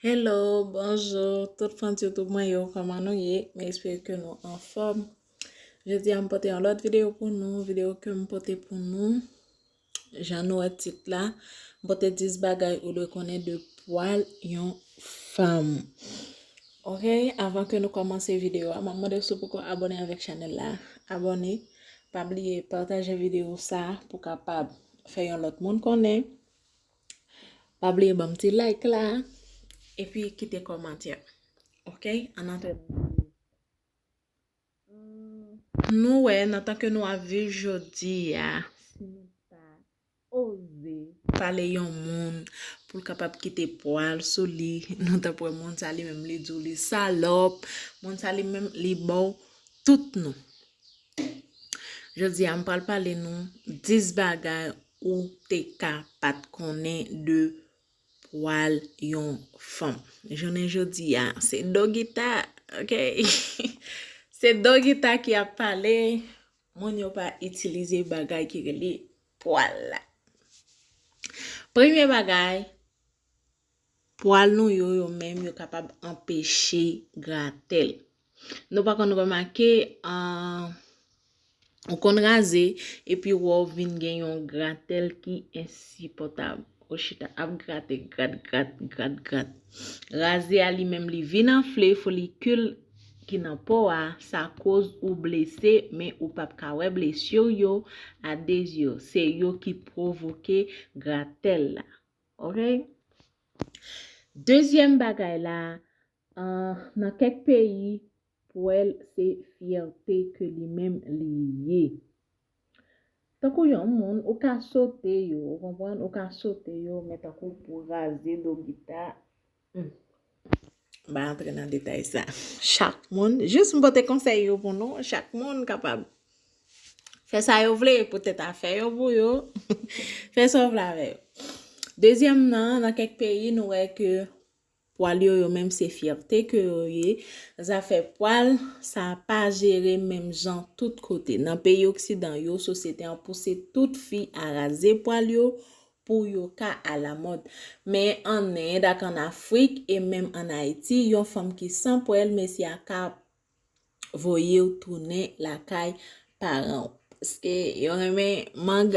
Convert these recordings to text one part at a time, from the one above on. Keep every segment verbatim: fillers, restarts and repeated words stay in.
Hello, bonjou, tout fans YouTube mwen yo, kòman nou ye? M espere ke nou anfòm. Jodi a, m pote yon lòt videyo pou nou, videyo ke m pote pou nou. Jan nou wè tit la, m pote dis bagay ou dwe konnen de pwal yon fanm. Ok, avan ke nou kòmanse videyo a, m ap mande w si w poko abòne avèk chanèl la, abòne. Pa bliye pataje videyo sa pou kapab fè yon lòt moun konnen. Pa bliye ban m ti like la, epi kite kòmantè. Ok, ann antre. Nou wè, nan tan ke nou ap viv jodi a, si nou pa oze pale yon moun pou l kapab kite pwal sou li, nou t ap wè moun sa li menm li di w li salòp, moun sa li menm li ba w tout non. Jodi a, m pral pale nou dis bagay ou te ka pa t konnen de pwal yon fanm. Jounen jodi a, se Dogita, ok? Se Dogita ki ap pale, moun yo pa itilize bagay ki rele pwal la. Premye bagay, pwal nou yo, yo menm, yo kapab anpeche gratèl. Nou pa konn remake, an, ou konn raze, epi w wè w vin gen yon gratèl ki ensipòtab. Ou chita ap grate, grat, grat, grat, grat. Raze a li menm li vin anfle, folikil ki nan po a, sa koz ou blese, men ou p ap ka wè blesi w yo a de zye w. Se yo ki pwovoke gratèl la. Ok? Dezyèm bagay la, ah, nan kèk peyi, pwal se fyète ke li menm li ye. Tankou yon moun, ou ka sote yo, ou konprann? Ou ka sote yo, men tankou pou raze Dogita, hmm, m pa antre nan detay sa. Chak moun, jis m pote konsèy yo pou nou, chak moun kapab fè sa yo vle, poutèt afè yo pou yo, fè sa w vle avè yo. Dezyèm nan, nan kèk peyi, nou wè ke pwal yo, yo menm se fyète ke yo ye. Zafè pwal, sa pa jere menm jan tout kote. Nan peyi oksidan yo, sosyete an pouse tout fi a raze pwal yo pou yo ka alamòd. Men an End ak an Afrik e menm an Ayiti, yon fanm ki san pwal, mesye a ka voye w tounen lakay paran w. Paske yo renmen mang,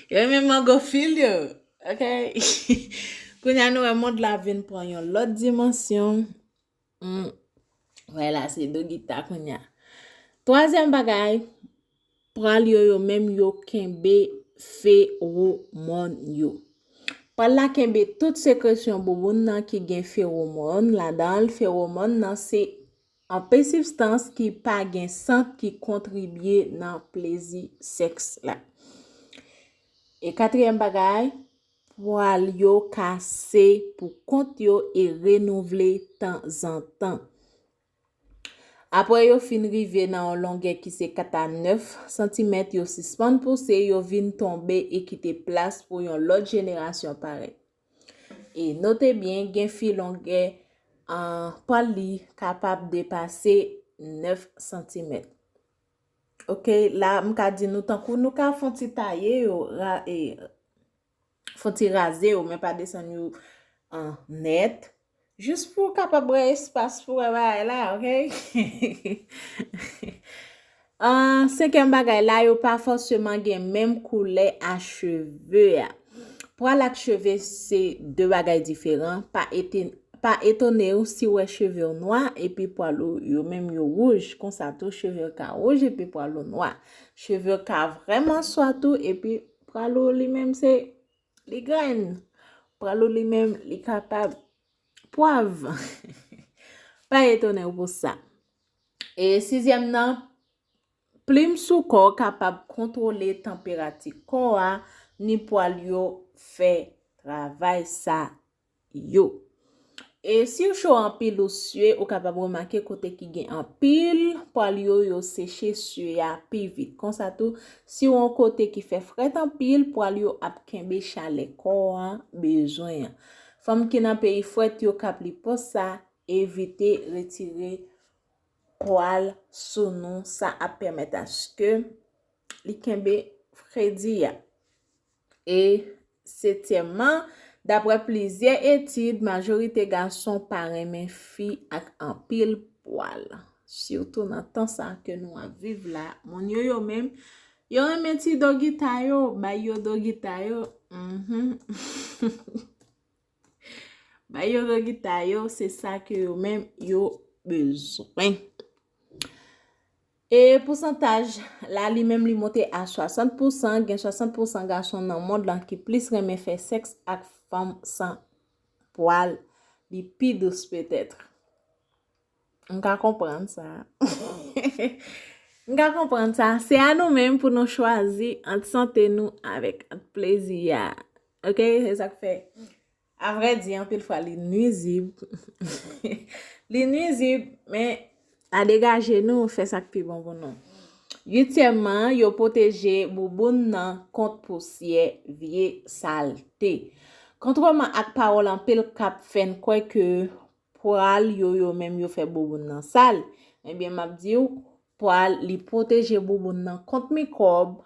yo renmen mangofil yo. Ok? Kounye a nou wè mond la vin pran yon lòt dimansyon. Hmm. Vwala, se Dogita kounye a. Twazyèm bagay, pwal yo, yo menm yo kenbe fewomòn yo. Pwal la kenbe tout sekrèsyon bouboun nan ki gen fewomòn ladan l. Fewomòn nan se anpil sibstans ki pa gen sant ki kontribye nan plezi sèks la. E katriyèm bagay, pwal yo kase pou kont yo e renouvle tanzantan. Apre yo fin rive nan yon longè ki se kat a nèf santimèt, yo sispann pouse, yo vin tonbe e kite plas pou yon lòt jenerasyon parèt. E note byen, gen fi longè, ah, pwal li kapab depase nèf santimèt. Ok, la m ka di nou tankou nou ka fè yon ti taye yo, ra-, e, fè yon ti raze yo, men pa desann yo, ah, nèt. Jis pou w kapab wè espas pou wè bagay la, ok? Ah, senkyèm bagay la, yo pa fòseman gen menm koulè a cheve a. Pwal ak cheve se de bagay diferan. Pa ete-, pa etone w si w wè cheve w nwa epi pwal ou yo menm yo wouj. Konsa tou, cheve w ka wouj epi pwal ou nwa. Cheve w ka vrèman swa tou epi pwal ou li menm se li grenn. Pwal ou li menm li kapab pwav. Pa etone w pou sa. E sizyèm nan, plim sou kò w kapab kontwole tanperati kò a, ni pwal yo fè travay sa yo. E si w cho anpil ou sye, ou kapab remake kote ki gen anpil pwal yo, yo seche sye a pi vit. Konsa tou, si w yon kote ki fè frèt anpil, pwal yo ap kenbe chalè kò a bezwen an. Fanm ki nan peyi frèt yo k ap li pòs sa, evite retire pwal sou nou, sa ap pèmèt aske li kenbe fredi a. E setyèmman, Daprè plizyè etid, majorite gason pa renmen fi ak anpil pwal. Sitou nan tan sa ke nou ap viv la, moun yo yo menm, yo renmen ti dogita yo, bay yo dogita yo. Mhm. Bay yo dogita yo, se sa ke yo menm yo bezwen. E pousantaj la, li menm, li monte a swasant pousan. Gen swasant pousan gason nan mond lan ki plis renmen fè sèks ak fanm san pwal. Li pi dous petèt. M ka konprann sa. M ka konprann sa. Se a nou menm pou nou chwazi ant sante nou avèk ant plezi a. Ok? Se sa k fè. A vrè di, anpil fwa, li nwizib. Li nwizib, men a degaje nou, fè sa k pi bon pou nou. Uityèmman, yo pwoteje bouboun nan kont pousyè, vye, salte. Kontrèman ak pawòl anpil k ap fè n kwè ke pwal yo, yo menm, yo fè bouboun nan sal, ebyen, m ap di w, pwal, li pwoteje bouboun nan kont mikwòb,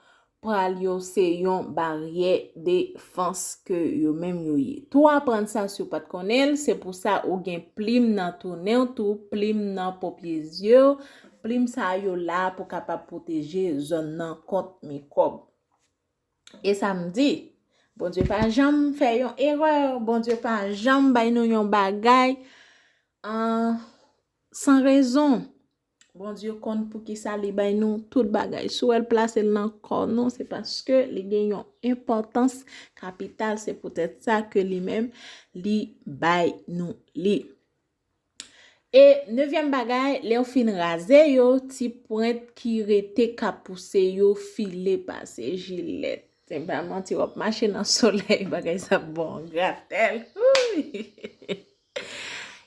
pwal yo se yon baryè defans ke yo menm yo ye. Tou aprann sa si w pa t konnen l, se pou sa ou gen plim nan tounen w tou, plim nan popye zye w, plim sa yo la pou kapab pwoteje zòn nan kont mikwòb. E sa m di, Bondye pa janm fè yon erè, Bondye pa janm bay nou yon bagay an, san rezon. Bondye konn poukisa li bay nou tout bagay. Si w wè l plase l nan kò nou, se paske li gen yon enpòtans kapital. Se poutèt sa ke li menm, li bay nou li. E nevyèm bagay, lè w fin raze yo, ti pwent ki rete ka pouse yo file pase jilèt. Se pa manti, w ap mache nan solèy, bagay sa ap bon gratèl.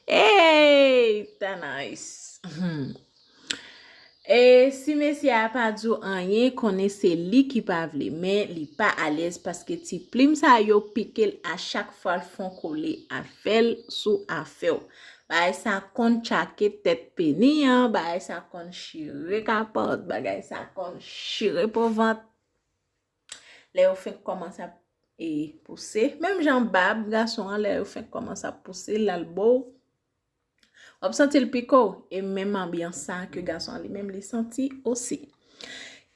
Ey, ta nice. Hmm. E si mesye a pa di w anyen, konnen se li ki pa vle, men li pa alèz paske ti plim sa yo pike l a chak fwa l fon kole afè l sou afè w. Bagay sa konn tchake tèt peni an, bagay sa konn chire kapòt, bagay sa konn chire po vant. Lè yo fenk kòmanse ap, e, pouse, menm jan bab gason an, lè yo fenk kòmanse ap pouse l al bo w, w ap santi l pike w, e menm anbyans sa ke gason an li menm li santi osi.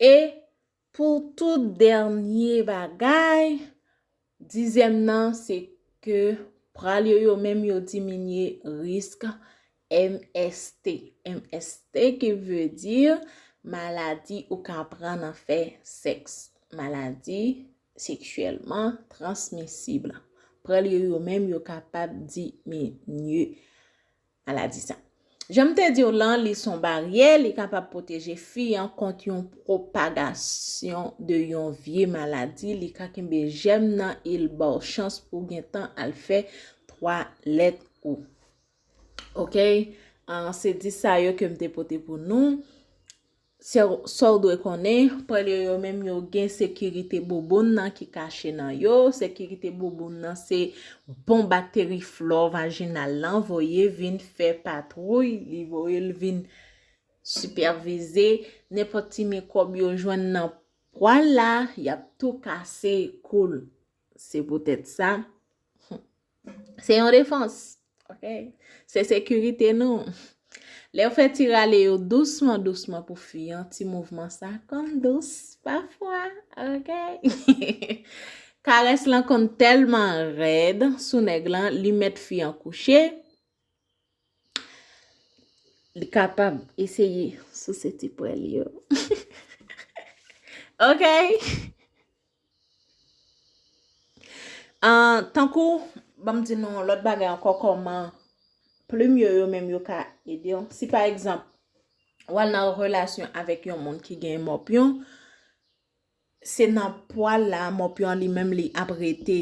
E pou tout dènye bagay, dizyèm nan, se ke pral yo, yo menm yo diminye risk M S T. M S T ki vle di maladi ou ka pran nan fè sèks. Maladi seksyèlman transmisib. Pral yo, yo menm yo kapab diminye maladi sa. Jan m te di w lan, li se yon baryè, li kapab pwoteje fi an kont yon pwopagasyon de yon vye maladi, li ka kenbe jèm nan e l ba w chans pou w gentan al fè twalèt ou. Ok? Ah, se dis sa yo ke m te pote pou nou. Sa w dwe konnen, pral yo, yo menm yo gen sekirite bouboun nan ki kache nan yo. Sekirite bouboun nan se bon bakteri flò vajinal lan voye vin fè patwouy, li voye l vin sipèvize nenpòt ti mikwòb yo jwenn nan pral la, y ap tou kase kou l. Se poutèt sa, se yon defans. Ok? Se sekirite nou. Lè w fè ti rale yo dousman, dousman pou fi an, ti mouvman sa konn dous pafwa. Ok? Karès lan konn tèlman rèd sou nèg lan, li mèt fi an kouche. Li kapab eseye souse ti pral yo. Ok? Ah, tankou, ban m di nou yon lòt bagay ankò, kòman plim yo, yo menm yo ka ede w. Si pa egzanp, w al nan relasyon avèk yon moun ki gen mòpyon, se nan pral la mòpyon an li menm li ap rete.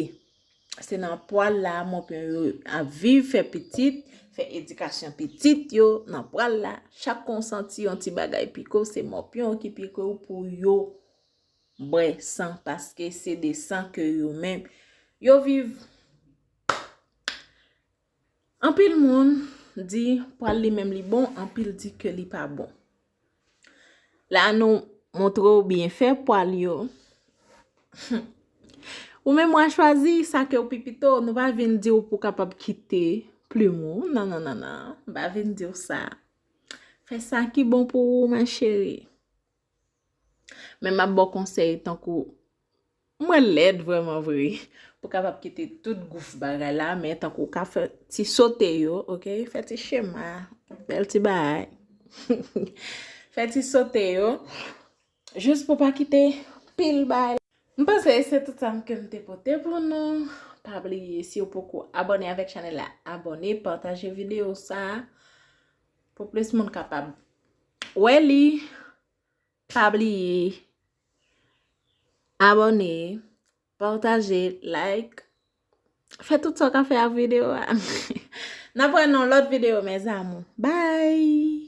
Se nan pral la mòpyon yo ap viv, fè pitit, fè edikasyon pitit yo nan pral la. Chak kon santi yon ti bagay pike w, se mòpyon ki pike w pou yo bwè san, paske se de san ke yo menm yo viv. Anpil moun di pral li menm li bon, anpil di ke li pa bon. La nou montre w byenfè pral yo. Ou menm w a chwazi sa ke w pi pito, nou pa vin di w pou w kapab kite plim ou. Non, non, non, non. M pa vin di w sa. Fè sa ki bon pou ou, ma chérie. Men m ap ba w konsèy tankou mwen lèd vrèman vre. Pou w kapab kite tout gouf bagay la, men tankou w ka fè ti sote yo, ok? Fè ti chema, bèl ti bagay. Fè ti sote yo. Jis pou pa kite pil bagay. M panse se tout sa m ke m te pote pou nou. Pa bliye, si w poko abòne avèk chanèl la, abòne, pataje videyo sa a pou plis moun kapab wè li. Pa bliye abòne, pataje, like. Fè tout sa w ka fè ak videyo a. N ap wè nan lòt videyo, mes amours. Bye!